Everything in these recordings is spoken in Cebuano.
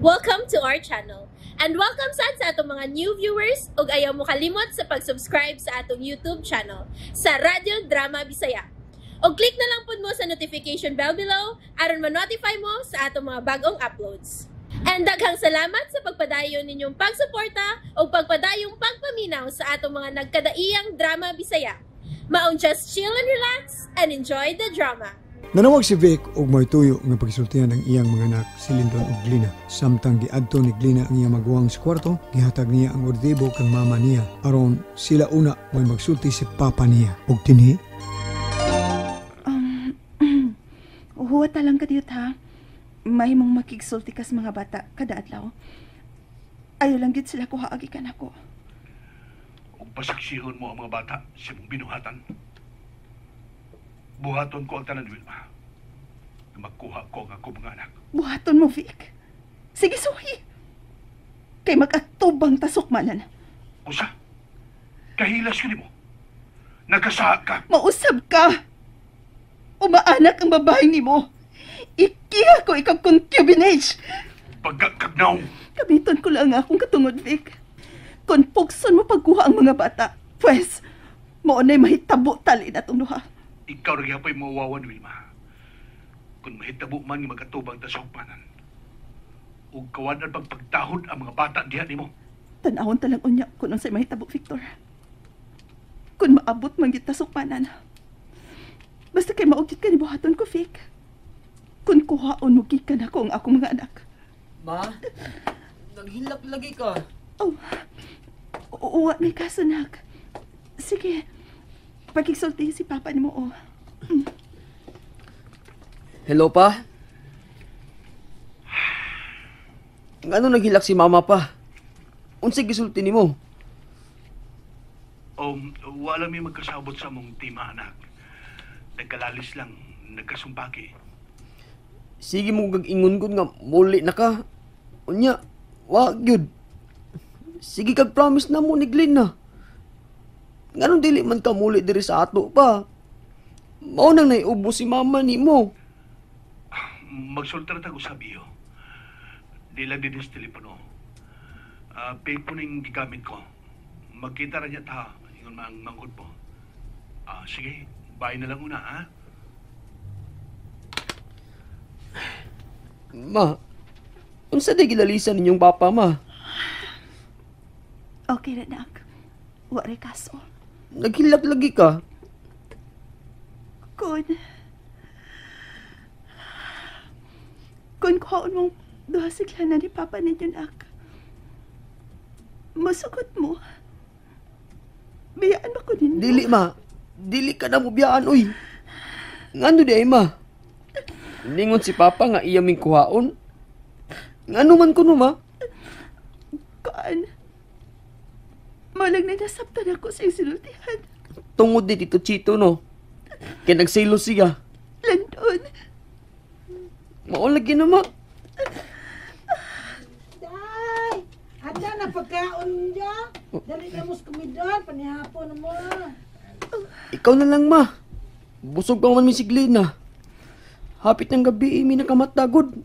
Welcome to our channel. And welcome sad sa atong mga new viewers ug ayaw mo kalimot sa pag-subscribe sa atong YouTube channel sa Radyo Drama Bisaya. Og click na lang pud mo sa notification bell below aron ma-notify mo sa atong mga bagong uploads. And daghang salamat sa pagpadayon ninyong pagsuporta ug pagpadayong pagpaminaw sa atong mga nagkadaiyang drama Bisaya. Maong just chill and relax and enjoy the drama. Nanawag si Vic og may tuyo nga pagsultihan ang iyang mga anak si Lyndon ug Glina. Samtang giadto ni Glina ang iyang maguwang sa kwarto, gihatag niya ang ordibo kang mama niya aron sila una mo'y magsulti si papa niya. Ug dinhi, Huwat na lang ka diyot ha. Mahimong makigsulti ka sa mga bata kada adlaw. Ayaw lang gid sila kuha agi kanako. Ug pasaksihon mo ang mga bata sa imong binuhatan. Buhaton ko ang tanan, Wilma. Nga magkuha ko ang akong mga anak. Buhaton mo, Vic. Sige, suhi. Kay mag-atubang tasukmanan. Usa, kahilas ko nimo. Nagkasaha ka. Mausab ka. Umaanak ang babae nimo. Ikiha ko ikaw concubinage. Pagkakagnaw. Gamiton ko lang akong katungod, Vic. Kung pugson mo pagkuha ang mga bata, pues, mao na'y mahitabo tali na itong duha. Ikaw ra gyapon mawawan, Wilma. Kung mahitabo man nga magatubang ta sa hukmanan. Ug kawanan pagpagtahod ang mga bata diha nimo. Tanawon talang unya kung unsay mahitabo, Victor. Kung maabot man gyud ta sukmanan. Basta kay mao gyud ka ni buhaton ko, Vic. Kung kuhaon mo gikan ako ang akong mga anak. Ma, naghilak lagi ka. Oh, uwa may kaso, nak. Sige, pagkigsulti si Papa nimo, oh. Hello pa? Ngano naghilak si mama pa? Unsay gisulti nimo? Wala mi magkasabot sa mong tima, anak. Nagkalalis lang, nagkasumpaki. Sige mo gag-ingon gud nga muli na ka. Unya, wa gyud. Sige kag promise na mo ni Glenn na. Nganong dili man ka muli diri sa ato pa? Mao nang naiubo si mama nimo. Magsulta na tag usab iyo. Di lang din sa telepono. Payphone ning gigamit ko. Magkita ra niya ta, ingon mang manghud mo. Sige, bye na lang una, ha? Ma, unsa di gilalisan ninyong papa, ma? Okay ra, nak. Wa ray kaso. Naghilak lagi ka. Kung kuhaon mong duha sigla na ni Papa ninyo, nak. Masugot mo. Biyaan ba ko ninyo? Dili, ma. Dili ka na mo biyaan, uy. Ngano di ay, ma? Ningon si Papa nga iya ming kuhaon. Ngano man kuno, ma? Kuan. Malag na nasabtan ako sa iyong sinultihan. Tungod ni Tito Chito, no? Kaya nagsilo siya. Landon. Mao lagi na, ma. Day! Handa na pagkaon niya. Dali na mo sa komidon, panihapon na mo. Ikaw na lang, ma. Busog pa man mi si Glenn, Hapit ng gabi, eh, may nakamatagod.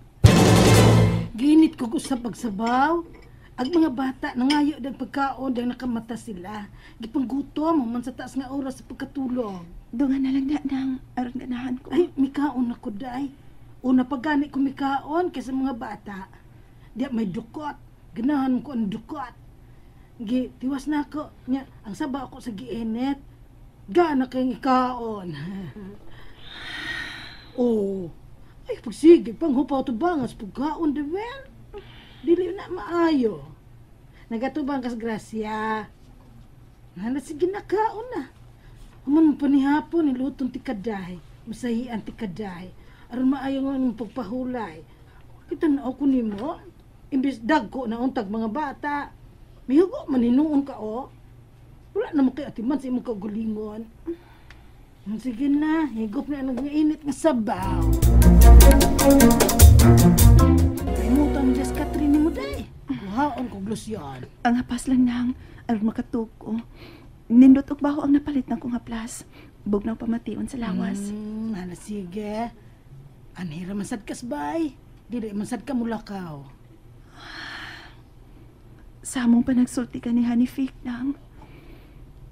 Ginit ko sa pagsabaw. Ang mga bata nangayo dag pagkaon dahil nakamata sila. Gipanggutom man sa taas nga oras sa pagkatulog. Dungan na lang na nang aron ganahan ko. Ay, mikaon ako day. Una pa gani ko mikaon kaysa mga bata. Di may dukot. Ganahan ko ang dukot. Gi, tiwas na ako. Nya, ang saba ako sa giinit. Gana kayong ikaon. Oh, ay pagsige, panghupaw to bangas pagkaon de well. Dili na maayo. Nagatubang kas grasya. Nana sige nakaon na. Human mo panihapon, niluton ti kaday. Masahian ti kaday. Aron maayo nga imong pagpahulay. Kita na ako nimo. Imbis dagko na untag mga bata. Mihugo man hinuon ka o. Wala na mo kay atiman sa imong kaugalingon. Sige na, higop na ang init nga sabaw. Kalimutan mo Diyos Catherine ni mo day. Kuhaon ko glusyon. Ang hapas lang nang aron makatug ko. Nindot og baho ang napalit ng kong haplas. Bugnaw pamation sa lawas. Hala sige. Anhira man sad kasbay. Dili man sad ka mulakaw. Sa among panagsulti ka ni Honey Fake nang.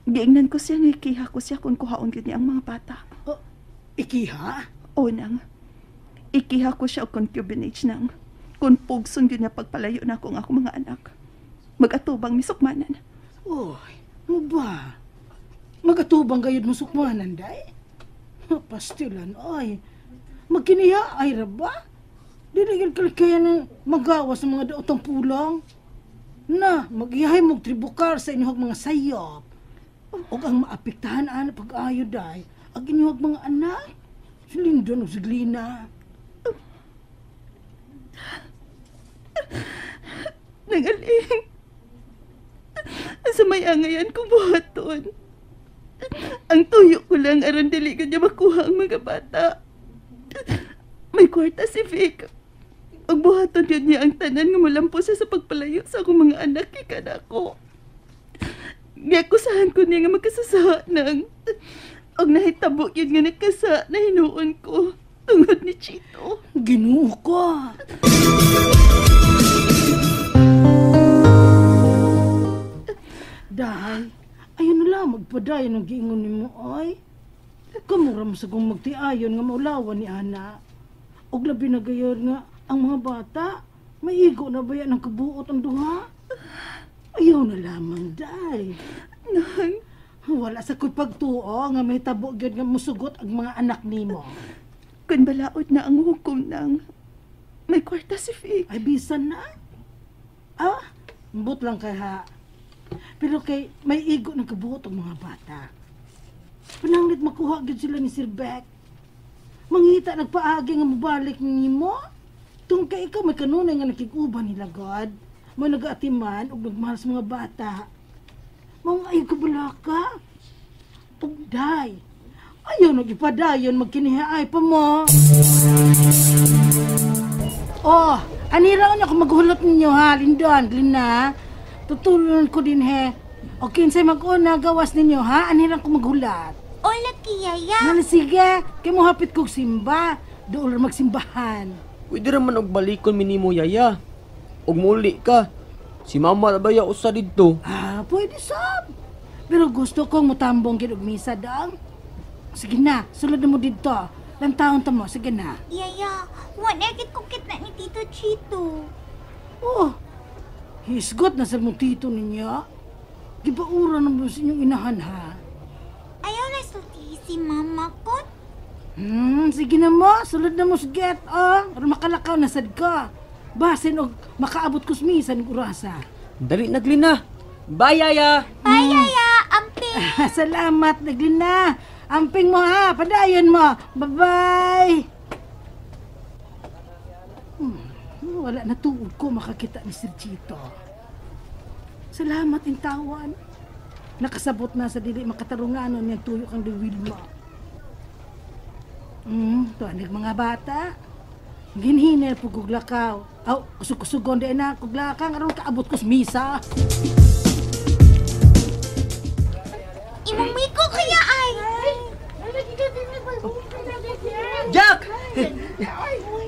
Giingnan ko siya nga ikiha ko siya kung kuhaon gyud niya ang mga bata. Oh, ikiha? O nang. Ikiha ko siya og concubinage nang. Kung pugson gyud niya pagpalayo na ako ang akong mga anak. Magatubang misukmanan. Oy, mo ba? Magatubang gayud mo sukmanan, day? Pastilan, ay. Magkiniya, ay raba? Dili gyud kaya ng magawas ng mga daotang pulang. Na, magiyahay mong tribukar sa inyong mga sayop. Og ang maapektahan ana pag-ayo, day, ang inyong mga anak. Si Lindon o si Glina. Nangaling. Sa may angayan ko buhaton. Ang tuyo ko lang aron dili ko niya makuha ang mga bata. May kwarta si Vic. Ang buhaton yun niya ang tanan nga mulampo siya sa pagpalayo sa akong mga anak kay kanako. Giakusahan ko niya nga magkasasa nang og nahitabo yun nga nakasa na hinuon ko tungod ni Chito. Ginoo ko. Dahay, ayun na lang, magpadayon ang giingon nimo ay. Kamura mo sa kong magtiayon nga maulawan ni Ana. Og labi na gayon nga ang mga bata, maigo na ba yan ang kabuot ang duha? Ayaw na lamang, day. Nang, Wala sa ko'y pagtuo nga may tabo gyud nga musugot ang mga anak nimo. kun balaod na ang hukom nang may kwarta si Vic. Ay, bisan na. Ah, mbot lang kay ha. Pero kay may igo ng kabuot ang mga bata. Pananglit makuha gyud sila ni Sir Beck. Mangita nagpaagi nga mobalik nimo. Tung kay ikaw may kanunay nga nakig-uban nila God. May nagaatiman ug nagmahal sa mga bata. Maong ay kabulaka. Pugday. Ayaw nagipadayon magkinihaay pa mo. Oh, anira niya kung maghulot ninyo ha, Lindon, Glina. Tutulungan ko din he. O kinsay mag-una, gawas ninyo ha, anirang ko maghulat. Hola, Yaya. Nala, sige, kay mo hapit kog simba. Dool magsimbahan. Pwede raman og balikon minimo yaya. Og muli ka. Si mama ra ba ya usa didto? Ah, pwede sab. Pero gusto kong mutambong gid og misa dang. Sige na, sulod na mo didto. Lantaon ta mo, sige na. Yaya, wala gid ko kita ni Tito Chito. Oh, hisgot na sa mong tito ninyo. Gibaura na mo sa inyong inahan ha. Ayaw na sulti si mama ko. Sige na mo, sulod na mo sa get, oh. Aron makalakaw na sad ka. Basin og makaabot ko sa misa ng urasa. Dali na Glina. Bye yaya. Bye, Yaya. Amping. Salamat, Naglina. Amping mo ha, padayon mo. Bye-bye. Wala na tuod ko makakita ni Sir Chito. Salamat intawan. Nakasabot na sa dili makatarunganon niyang tuyo kang Wilma. Tuanig mga bata. Ginhinel po kuglakaw. Aw, kusog-kusugon din na kuglakang aron kaabot ko sa misa. Imong miko kaya ay. Jack!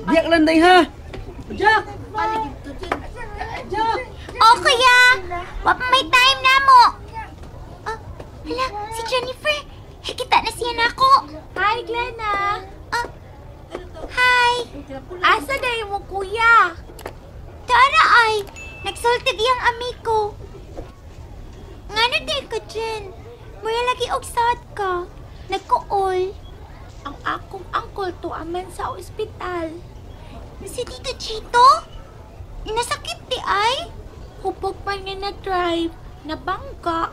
Diyak lang day ha. Jack! Jack! O kaya, wa pa may time na mo. Ah, hala, si Jennifer. Hikita na siya nako. Hi, Glenna! Ah, hi. Asa na mo kuya? Tara ay, nagsulti diyang amigo. Ngano di ka, Jen? Mura lagi og sad ka. Nagkuol. Ang akong uncle to aman sa ospital. Si Tito Chito? Nasakit di ay? Hubog man nga na-drive. Nabangga.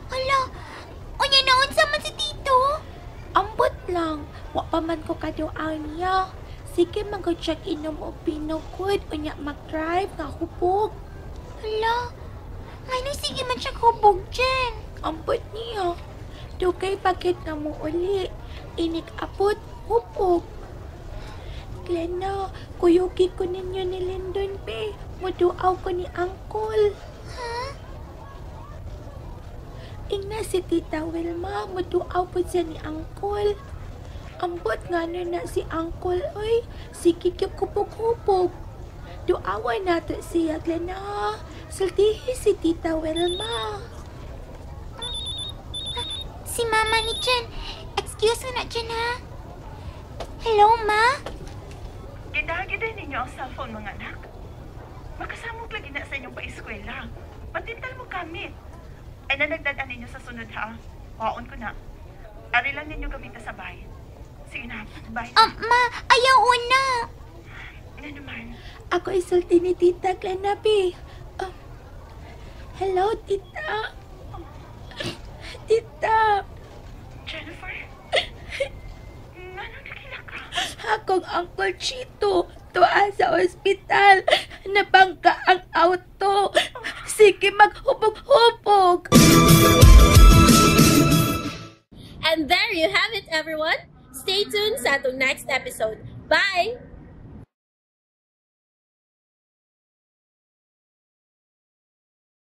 Hala, unya naon sa man si Tito? Ambot lang. Wa pa man ko kaduan niya. Sige, mag-check inom og pinugod. Unya mag-drive nga hubog. Hala, ngano sige man siya hubog, Jen? Ambot niya. Dugay bakit na mo uli. Inik-abot, hubog. Glenna, kuyugi ko ninyo ni Lindon, be. Muduaw ko ni Uncle. Ha? Ingna si Tita Wilma, muduaw po siya ni Uncle. Ambot nga na na si Uncle, oy. Sige kyo kubog-hubog. Duawan nato siya, Glenna. Sultihi si Tita Wilma. Si mama ni Jen. Excuse na, Jen, ha? Hello, ma? Gidagiday ninyo ang cellphone, mga anak. Makasamok lagi na sa inyong paeskwela. Patintal mo gamit. Ay nanagdad ninyo sa sunod ha. Waon ko na. Ari lang ninyo gamita sa bahay. Sige na, bye. Ma, ayaw una. Ano naman? Ako isulti ni Tita Glenna, B. Hello, Tita. Tita. Jennifer? Anong nakila ka? Akong Uncle Chito, tuwa sa ospital.